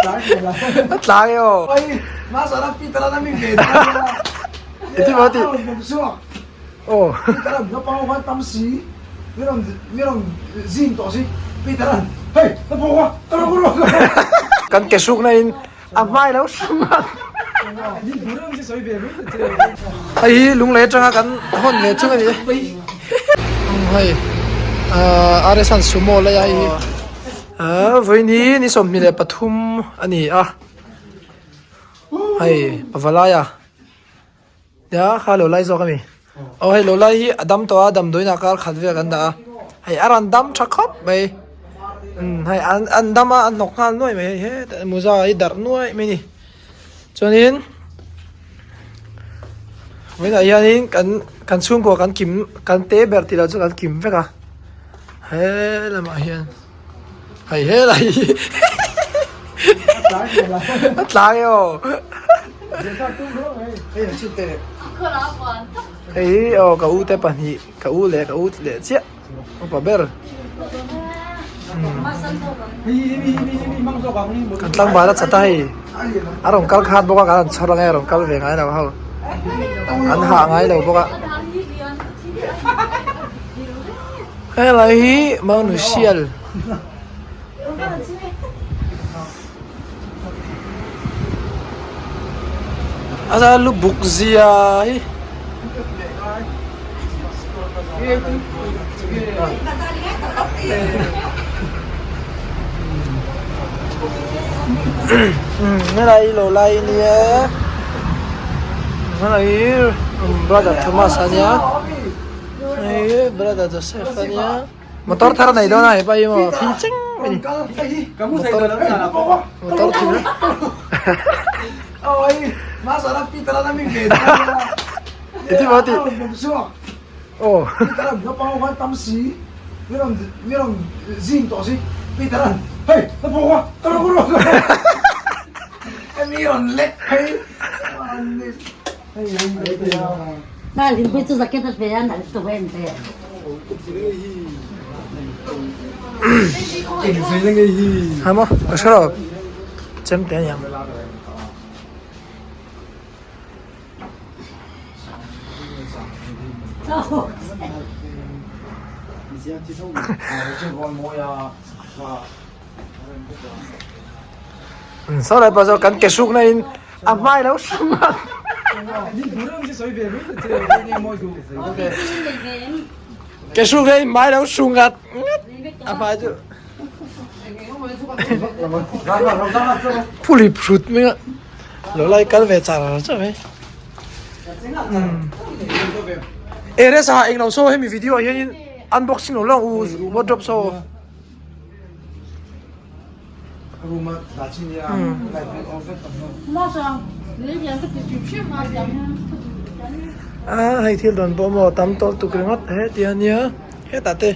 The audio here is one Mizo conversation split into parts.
A tlang e aw. Iti maw ti? Aw. Kan ke suk na in a hmai lo hrim a. Hei hi lunglei atanga kan hawn ve chung a ni. Hei RS an sumo lai a hei hi. Vawiin hi ni 23 a ni a. Hei pavalai a. Nia kha lo lai zawk a mi. Aw hei lo lai hi a dam tawh a damdawiin ah kar khat vel kan dah a. Hei a rawn dam tha khawp mai. Umm hei an an dam a an hnawk nghal nuai mai hei hetah muza hi darh nuai mai a ni. Chuanin vawiinah hianin kan kan chhungkua kan kim kan te ber tih loh chu kan kim vek a. He lamah hian. Hei helai hi a tlang e aw. Hei hi aw ka u te pahnih ka u leh ka u leh chiah upa ber. Kan tlangval a chat a hei a rawn kal khat bawk a kan han chhawr ang e a rawn kal ve ngai lo ho an hah ngai lo bawk a. Helai hi Maunusial a lu buk zia hi helai hi lo lai ania helai hi brother Thomas ania. Hei brother Joseph a nia motor thar nei dawn a hepa hi maw thil cheng mai ni motor motor thil iti maw ti aw Hai maw ka hre lo chem te aniang. Saw lai pawh saw kan ke hruk na in a hmai lo hrim a. Ke hruk na in hmai lo hru ngat ngat a hmai chu. Phuli phrut mai a lo lai kal ve char char mai. Ere sa eng lo saw hemi video ah hianin unboxing lo lang u wardrobe saw. A hei thil dawn pawh maw tam tawlh tuk ringawt heti a nia hetah te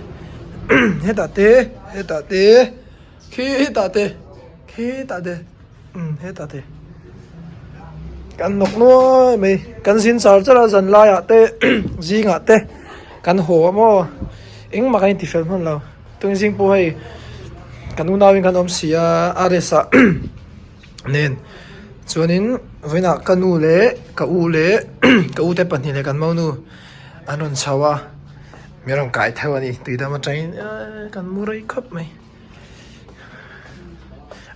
hetah te hetah te khitah te khitah te umm hetah te kan nawk nuai mai kan zin char char a zan laiah te zingah te kan haw a maw engmah kan intifel hman lo. Tungzing pawh hei kan unauin kan awm si a RS ah nen chuanin vawiinah ka nu leh ka u leh ka u te pahnih leh kan monu an rawn chho a min rawn kai theuh a ni tui dam atangin eee kan mu rei khawp mai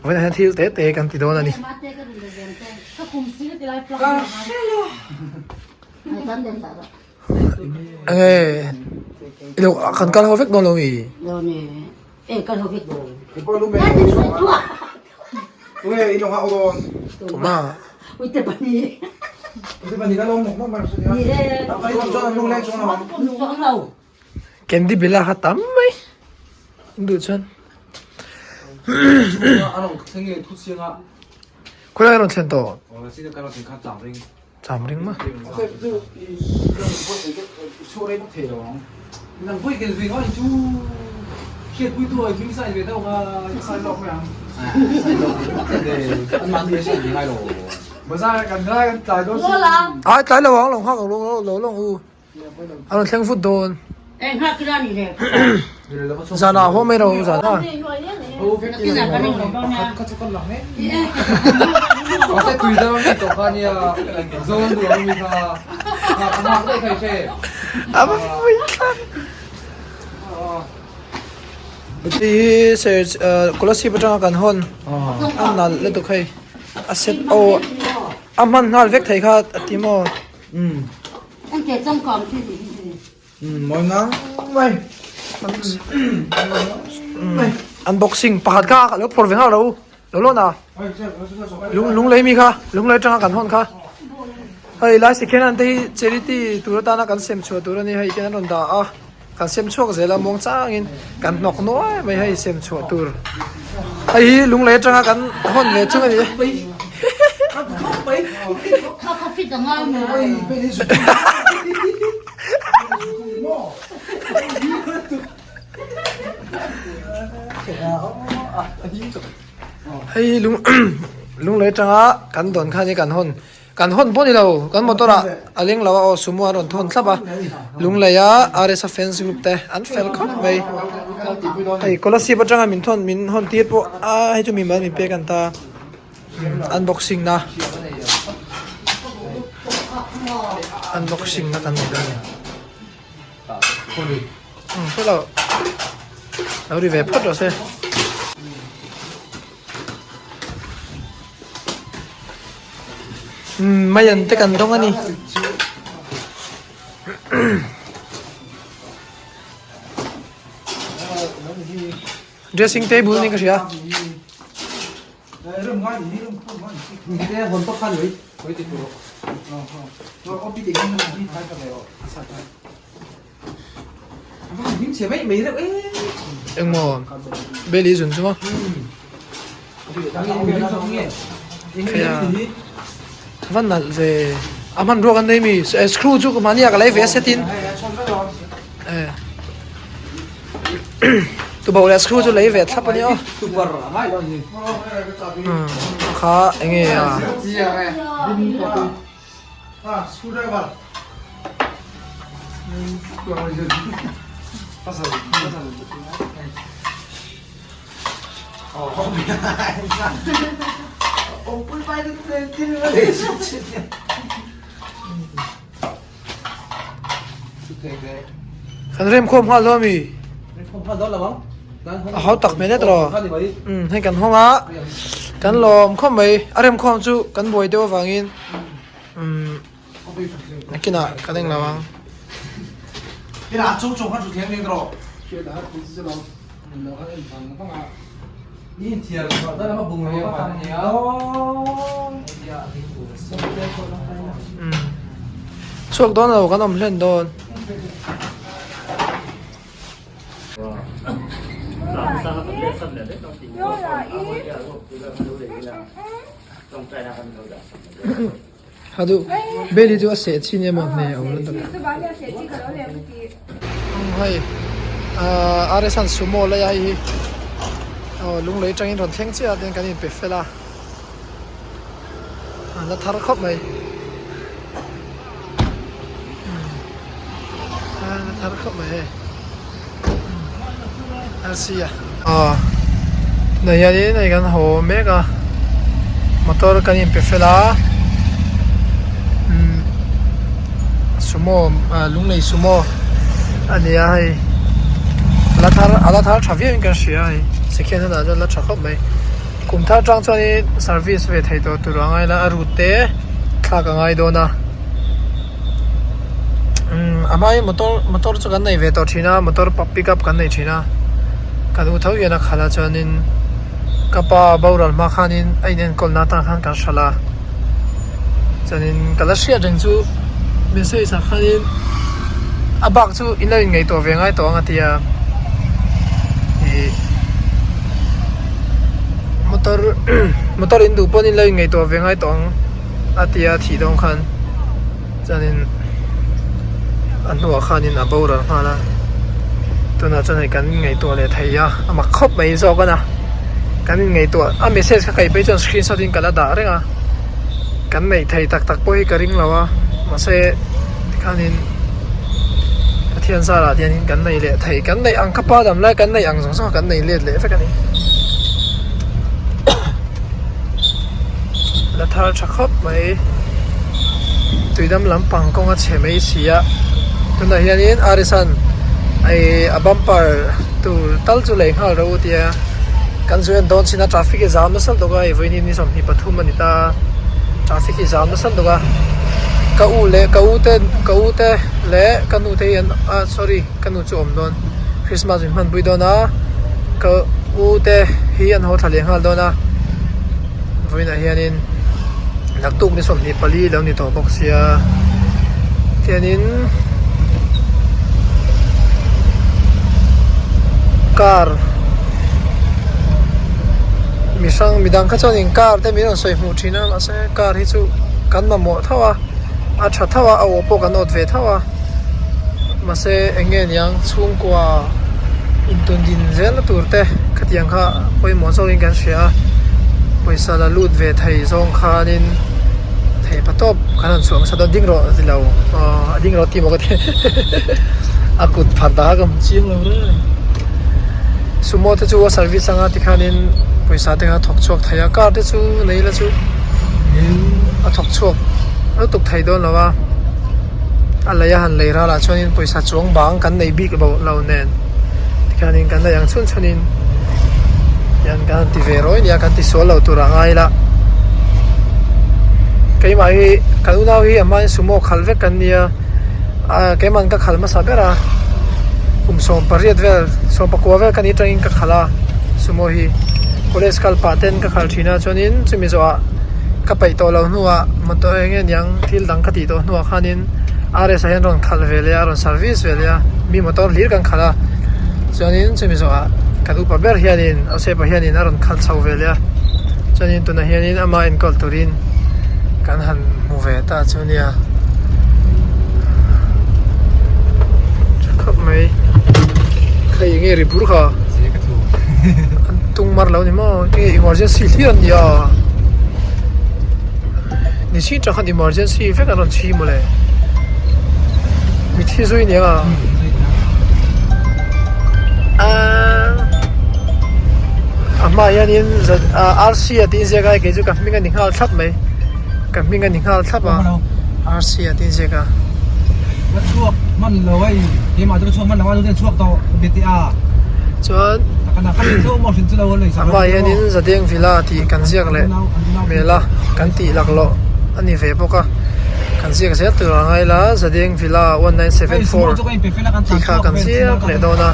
vawiinah hian thil te te kan ti dawn a ni. Enge ilo kan kal ho vek dawn lo mi? Tuma. Candy bila kha tam mai. Duh chuan. Khawilai rawn thlen tawh? Cham ring ma. Ai tlai lo ang lo nghak lo lo lo u. A rawn thleng vut dawn. Zan ah haw mai ro zan ah. Hei hi serch Kolasib atanga kan hawn a nalh lutuk hei a set aw a hman nghal vek thei kha a ti maw. Unboxing pakhat kha ka lo phawrh ve nghal lo lo lawn a lung lung lei mi kha lung lei atanga kan hawn kha hei lai second hand te hi charity tur atana kan sem chhuah tur a ni hei hian an rawn dah a kan sem chhuak zel a muang changin kan hnawk nuai mai hei sem chhuah tur hei hi lung lei atanga kan hawn ve chung a ni. Hei lung lunglei atanga kan dawn khan hi kan hawn kan hawn pawh ni lo kan motor ah a leng lo a aw sumo an rawn thawn thlap a lunglei a RSA fans group te an fel khawp mai hei kolasib atanga min thawn min hawn tir pawh a hei chu mimal min pek an ta unboxing na unboxing na kan nei dawn a ni. Phawt lo ri ve phawt rawh se. Maian te kan dawng a ni. Dressing table ni ka hria. Engmaw beli zun chu maw kheia va nalh ve a hmanrua kan nei mi screw chu mahni ah ka lei ve a set in eh Tuboh leh screw chu lei ve thlap a nia aw. Kha enge a. Kan rem khawm nghal dawn ami? A hau tak hmel e tawh. Umm hei kan hawng a, kan lawm khawp mai. A rem khawm chu kan buai deuh avangin umm nakinah kan eng lo ang. Chhuak dawn lo kan awm hlen dawn. Hadu Beli chu a seh chin emaw hne a awm lutuk. Hei RS an sumo lai a hei hi aw lunglei atangin rawn thleng chiah a tin kan inpe fel a a la thar khawp mai a la thar khawp mai hei RC a aw tunah hianin hei kan haw mek a motor kan inpe fel a umm sumo ah lunglei sumo a ni a hei a la thar a la thar tha viau in kan hria a hei second hand ah chuan a la tha khawp mai kum thar tang chuanin service ve thei tawh tur a ngai la a route te thlak a ngai dawn a. Umm a hmain motor motor chu kan nei ve tawh thin a motor pick up kan nei thin a kan u tho hian a khalh a chuanin ka pa boral hma khanin a inenkawl na atang khan kan hralh a chuanin ka la hriat reng chu message ah khanin a bak chu in lo inngaihtuah ve ngai tawh ang a ti a ih motor motor in duh pawn in lo inngaihtuah ve ngai tawh ang. A tia thih dawn khan chuanin a hnuah khanin a boral nghal a tunah chuan hei kan ngaihtuah leh thei a a mak khawp mai zawk a na kan inngaihtuah a message kha kaih phei chuan screenshot in ka la dah reng a kan neih thei tak tak pawh hi ka ring lo a mahse tikhanin Pathian zarah hianin kan nei leh thei kan neih ang kha pa dam lai kan neih ang zawng zawng kha kan nei let leh vek a ni. thar tha khawp mai tuidam lampang kawng a chhe mai si a tunah hianin arisan ih a bumper tur tal chu lei nghal rawh u tia kan zu en dawn chin a traffic hi zam nasa lutuk a hei vawiin ni 23 a ni ta traffic hi zam nasa lutuk a ka u leh ka u te ka u te leh ka nu te hi an ah sorry ka nu chu a awm dawn Christmas min hmanpui dawn a ka u te hi an haw thla leh nghal dawn a vawiinah hianin naktuk ni 24 lo ni tawh bawk sia tianin car mi hrang midang kha chuanin car te min rawn sawi hmuh thin a mahse car hi chu kan mamawh tho a a tha tho a a aw pawh kan awt ve tho a. Mahse eng nge niang chhungkua intun din zelna tur te khatiang kha pawimawh zawkin kan hria a pawisa la lut ve thei zawng khanin thei pa tawp kan han chhuah hmasa dawn ding rawh ti lo aw a ding rawh tih maw ka ti a kut phat dah kha ka hmu chiang lo reng sumo te chu a service anga tikhanin pawisa te kha thawk chhuak thei a car te chu nei la chu a thawk chhuak lutuk thei dawn lo a. A lei a han lei ral ah chuanin pawisa chuang bang kan nei bik lo lo nen tikhianin kan nei ang chhun chhunin hian kan han ti ve rawi nia kan ti sual lo tur ah ngai ila keimah hi kan unau hi a hmain sumo khal vek kan nia ah keiman ka khal hmasa ber a kum 18 vel 19 vel ka ni atangin ka khal a sumo hi college kal pah ten ka khal thin a chuanin chumi zawhah ka peih tawh lo hnuah motor eng nge niang thil dang ka tih tawh hnuah khanin RS ah hian rawn khalh ve leh a rawn service ve leh a mi motor hlir kan khalh a chuanin chumi zawhah kan upa ber hianin Osepa hianin a rawn khalh chho ve leh a chuanin tunah hianin ama enkawl turin kan han hmu ve ta chu nia tha khawp mai hei enge ri bur kha an tung mar lo ni maw enge emergency hlir an ni a. Ni chhin tang khan emergency vek an rawn chhi mawle mithi zui nia aaa a hmaah hianin RC a tih inziak a kei chu ka hming a ni nghal thlap mai ka hming a ni nghal thlap a RC a tih inziak a. Chuan a hmaah hianin Zadeng Villa tih kan ziak leh. Hmel a kan tih laklawh a ni ve bawk a kan ziak zel tur a ngai la Zadeng Villa 1974 tih kha kan ziak leh dawn a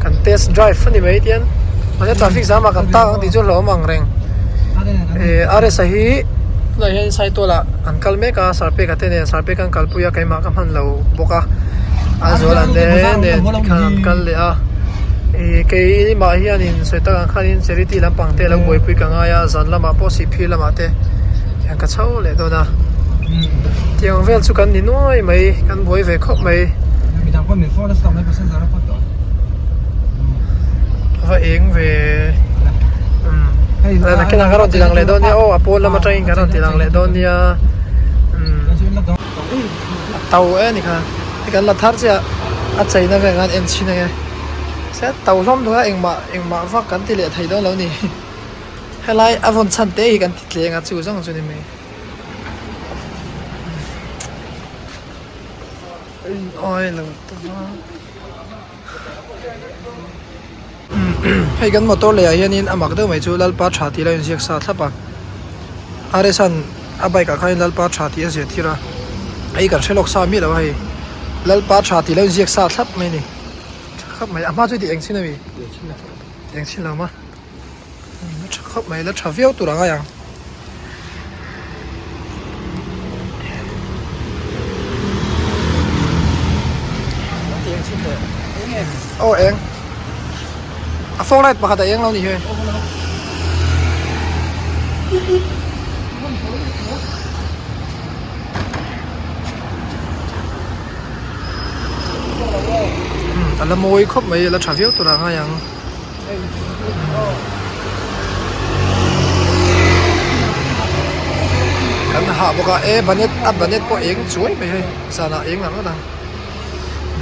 kan test drive a ni mai tian mahse traffic jam ah kan tak ang tih chu hlauhawm ang reng eh RS a hi tunah hian Saitual ah an kal mek a Sarpek a te nen Sarpek an kalpui a keimah ka hman lo bawk a a zual an nen nen tikhan an kal leh a. Ih keimah hianin sawi tak ang khanin charity lampang te lo buaipui ka ngai a zan lamah pawh sihphir lamah te hian ka chho leh dawn a tiang vel chu kan ni nuai mai kan buai ve khawp mai a va eng ve umm nakinah ka rawn ti lang leh dawn nia aw a pawn lam atangin ka rawn ti lang leh dawn nia umm a to e ni kha. Hei kan la thar chiah a cheina vel khan en chhin ange se to hlawm duh a engmah engmah vak kan ti leh thei dawn lo ni helai a vawn chhan te hi kan ti tleng a chu zawng chu ni mai awi lo hei kan motor leh ah hianin a mak deuh mai chu Lalpa tha tih lo inziak sa thlap a RS-a'n a bike ah khanin Lalpa tha tih a ziah tir a hei kan hre lawk sa miah lo a hei Lalpa tha tih lo inziak sa thlap mai a ni tha khawp mai a hma chu tih eng chin a mi tih eng chin lo ma la tha khawp mai la tha viau tur ang a ang. Aw eng a fog light pakhat a eng lo ni hi a la mawi khawp mai a la tha viau tur ang a ang. Kan hah bawk a e banet a banet pawh eng chuai mai hei zanah eng ang ngawt ang.